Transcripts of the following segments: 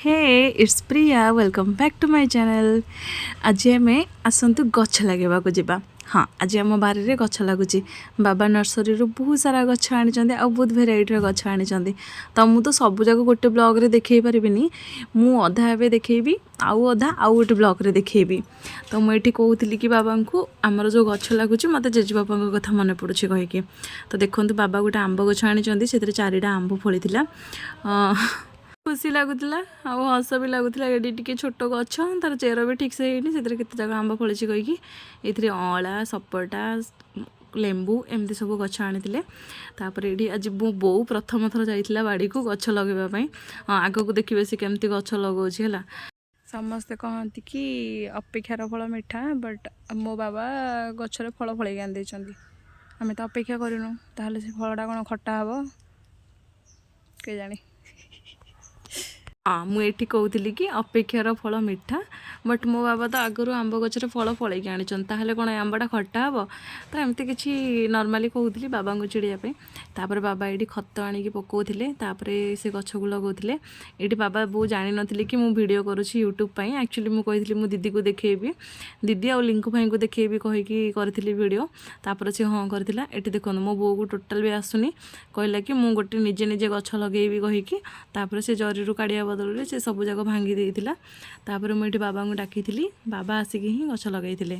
Hey, it's Priya. Welcome back to my channel. ଆଜି ଆମେ ଆସନ୍ତୁ ଗଛ ଲଗାଇବାକୁ ଯିବା। ହଁ, ଆଜି ଆମ ବାରିରେ ଗଛ ଲାଗୁଛି। ବାବା ନର୍ସରୀରୁ ବହୁତ ସାରା ଗଛ ଆଣିଛନ୍ତି ଆଉ ବହୁତ ଭେରାଇଟିର ଗଛ ଆଣିଛନ୍ତି। ତ ମୁଁ ତ ସବୁ ଯାକ ଗୋଟେ ବ୍ଲଗ୍ରେ ଦେଖେଇ ପାରିବିନି। ମୁଁ ଅଧା ଏବେ ଦେଖେଇବି ଆଉ ଅଧା ଆଉ ଗୋଟେ ବ୍ଲଗ୍ରେ ଦେଖେଇବି। ତ ମୁଁ ଏଠି କହୁଥିଲି କି ବାବାଙ୍କୁ ଆମର ଯେଉଁ ଗଛ ଲାଗୁଛି, ମୋତେ ଜେଜେବାପାଙ୍କ କଥା ମନେ ପଡ଼ୁଛି କହିକି। ତ ଦେଖନ୍ତୁ, ବାବା ଗୋଟେ ଆମ୍ବ ଗଛ ଆଣିଛନ୍ତି। ସେଥିରେ ଚାରିଟା ଆମ୍ବ ଫଳିଥିଲା। ଖୁସି ଲାଗୁଥିଲା ଆଉ ହସ ବି ଲାଗୁଥିଲା। ଏଠି ଟିକେ ଛୋଟ ଗଛ, ତାର ଚେର ବି ଠିକ୍ସେ ହେଇନି, ସେଥିରେ କେତେ ଯାକ ଆମ୍ବ ଫଳିଛି କହିକି। ଏଥିରେ ଅଁଳା, ସପଟା, ଲେମ୍ବୁ ଏମିତି ସବୁ ଗଛ ଆଣିଥିଲେ। ତାପରେ ଏଇଠି ଆଜି ମୋ ବୋଉ ପ୍ରଥମ ଥର ଯାଇଥିଲା ବାଡ଼ିକୁ ଗଛ ଲଗାଇବା ପାଇଁ। ହଁ, ଆଗକୁ ଦେଖିବେ ସେ କେମିତି ଗଛ ଲଗାଉଛି ହେଲା। ସମସ୍ତେ କହନ୍ତି କି ଅପେକ୍ଷାର ଫଳ ମିଠା, ବଟ୍ ମୋ ବାବା ଗଛରେ ଫଳ ଫଳେଇକି ଆଣି ଦେଇଛନ୍ତି। ଆମେ ତ ଅପେକ୍ଷା କରିନୁ। ତାହେଲେ ସେ ଫଳଟା କ'ଣ ଖଟା ହେବ କେଜାଣି? ହଁ, ମୁଁ ଏଠି କହୁଥିଲି କି ଅପେକ୍ଷାର ଫଳ ମିଠା, ବଟ୍ ମୋ ବାବା ତ ଆଗରୁ ଆମ୍ବ ଗଛରେ ଫଳ ଫଳେଇକି ଆଣିଛନ୍ତି। ତାହେଲେ କ'ଣ ଏ ଆମ୍ବଟା ଖଟା ହେବ? ତ ଏମିତି କିଛି ନର୍ମାଲି କହୁଥିଲି ବାବାଙ୍କୁ ଚିଡ଼ିବା ପାଇଁ। ତାପରେ ବାବା ଏଇଠି ଖତ ଆଣିକି ପକାଉଥିଲେ, ତାପରେ ସେ ଗଛକୁ ଲଗାଉଥିଲେ। ଏଇଠି ବାବା ବୋଉ ଜାଣିନଥିଲେ କି ମୁଁ ଭିଡ଼ିଓ କରୁଛି ୟୁଟ୍ୟୁବ୍ ପାଇଁ। ଆକ୍ଚୁଆଲି ମୁଁ କହିଥିଲି ମୁଁ ଦିଦିକୁ ଦେଖେଇବି, ଦିଦି ଆଉ ଲିଙ୍କୁ ଭାଇଙ୍କୁ ଦେଖେଇବି କହିକି କରିଥିଲି ଭିଡ଼ିଓ। ତାପରେ ସେ ହଁ କରିଥିଲା। ଏଠି ଦେଖନ୍ତୁ, ମୋ ବୋଉକୁ ଟୋଟାଲ୍ ବି ଆସୁନି। କହିଲା କି ମୁଁ ଗୋଟେ ନିଜେ ନିଜେ ଗଛ ଲଗେଇବି କହିକି। ତାପରେ ସେ ଜରିରୁ କାଢ଼ିବା ବଦଳରେ ସେ ସବୁ ଯାକ ଭାଙ୍ଗି ଦେଇଥିଲା। ତାପରେ ମୁଁ ଏଠି ବାବାଙ୍କୁ ଡାକିଥିଲି। ବାବା ଆସିକି ହିଁ ଗଛ ଲଗେଇଥିଲେ,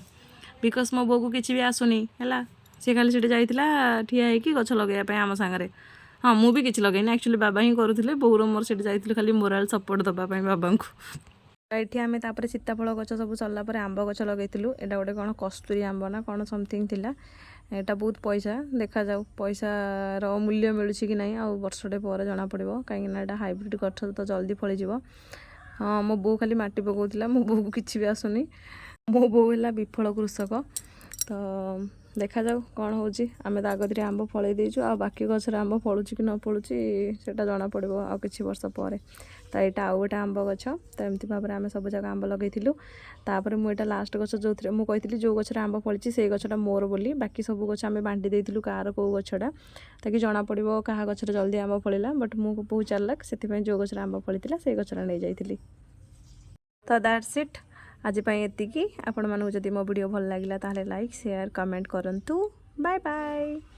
because ମୋ ବୋଉକୁ କିଛି ବି ଆସୁନି ହେଲା। ସେ ଖାଲି ସେଠି ଯାଇଥିଲା ଠିଆ ହେଇକି ଗଛ ଲଗେଇବା ପାଇଁ ଆମ ସାଙ୍ଗରେ। ହଁ, ମୁଁ ବି କିଛି ଲଗେଇନି ଆକ୍ଚୁଆଲି, ବାବା ହିଁ କରୁଥିଲେ। ବୋଉର ମୋର ସେଠି ଯାଇଥିଲୁ ଖାଲି ମୋରାଲ ସପୋର୍ଟ ଦେବା ପାଇଁ ବାବାଙ୍କୁ। ଏଠି ଆମେ ତାପରେ ସୀତାଫଳ ଗଛ ସବୁ ସରିଲା ପରେ ଆମ୍ବ ଗଛ ଲଗେଇଥିଲୁ। ଏଇଟା ଗୋଟେ କ'ଣ କସ୍ତୁରୀ ଆମ୍ବ ନା କ'ଣ ସମଥିଙ୍ଗ ଥିଲା। ଏଇଟା ବହୁତ ପଇସା। ଦେଖାଯାଉ ପଇସାର ମୂଲ୍ୟ ମିଳୁଛି କି ନାହିଁ, ଆଉ ବର୍ଷଟେ ପରେ ଜଣାପଡ଼ିବ, କାହିଁକିନା ଏଇଟା ହାଇବ୍ରିଡ଼ ଗଛ ତ ଜଲ୍ଦି ଫଳିଯିବ। ହଁ, ମୋ ବୋଉ ଖାଲି ମାଟି ପକାଉଥିଲା। ମୋ ବୋଉକୁ କିଛି ବି ଆସୁନି। ମୋ ବୋଉ ହେଲା ବିଫଳ କୃଷକ। ତ ଦେଖାଯାଉ କ'ଣ ହେଉଛି। ଆମେ ତ ଆଗତିରେ ଆମ୍ବ ଫଳେଇ ଦେଇଛୁ, ଆଉ ବାକି ଗଛରେ ଆମ୍ବ ଫଳୁଛି କି ନ ଫଳୁଛି, ସେଇଟା ଜଣାପଡ଼ିବ ଆଉ କିଛି ବର୍ଷ ପରେ। ତ ଏଇଟା ଆଉ ଗୋଟେ ଆମ୍ବ ଗଛ। ତ ଏମିତି ଭାବରେ ଆମେ ସବୁ ଯାକ ଆମ୍ବ ଲଗେଇଥିଲୁ। ତାପରେ ମୁଁ ଏଇଟା ଲାଷ୍ଟ ଗଛ, ଯେଉଁଥିରେ ମୁଁ କହିଥିଲି ଯେଉଁ ଗଛରେ ଆମ୍ବ ଫଳିଛି ସେଇ ଗଛଟା ମୋର ବୋଲି। ବାକି ସବୁ ଗଛ ଆମେ ବାଣ୍ଟି ଦେଇଥିଲୁ କାହାର କେଉଁ ଗଛଟା, ତାକି ଜଣାପଡ଼ିବ କାହା ଗଛରେ ଜଲ୍ଦି ଆମ୍ବ ଫଳିଲା। ବଟ୍ ମୁଁ ବହୁତ ଚାଲାକ, ସେଥିପାଇଁ ଯେଉଁ ଗଛରେ ଆମ୍ବ ଫଳିଥିଲା ସେଇ ଗଛଟା ନେଇଯାଇଥିଲି। ତ that's ଇଟ୍, ଆଜି ପାଇଁ ଏତିକି। ଆପଣମାନଙ୍କୁ ଯଦି ମୋ ଭିଡ଼ିଓ ଭଲ ଲାଗିଲା, ତାହେଲେ ଲାଇକ୍, ସେୟାର, କମେଣ୍ଟ କରନ୍ତୁ। Bye bye.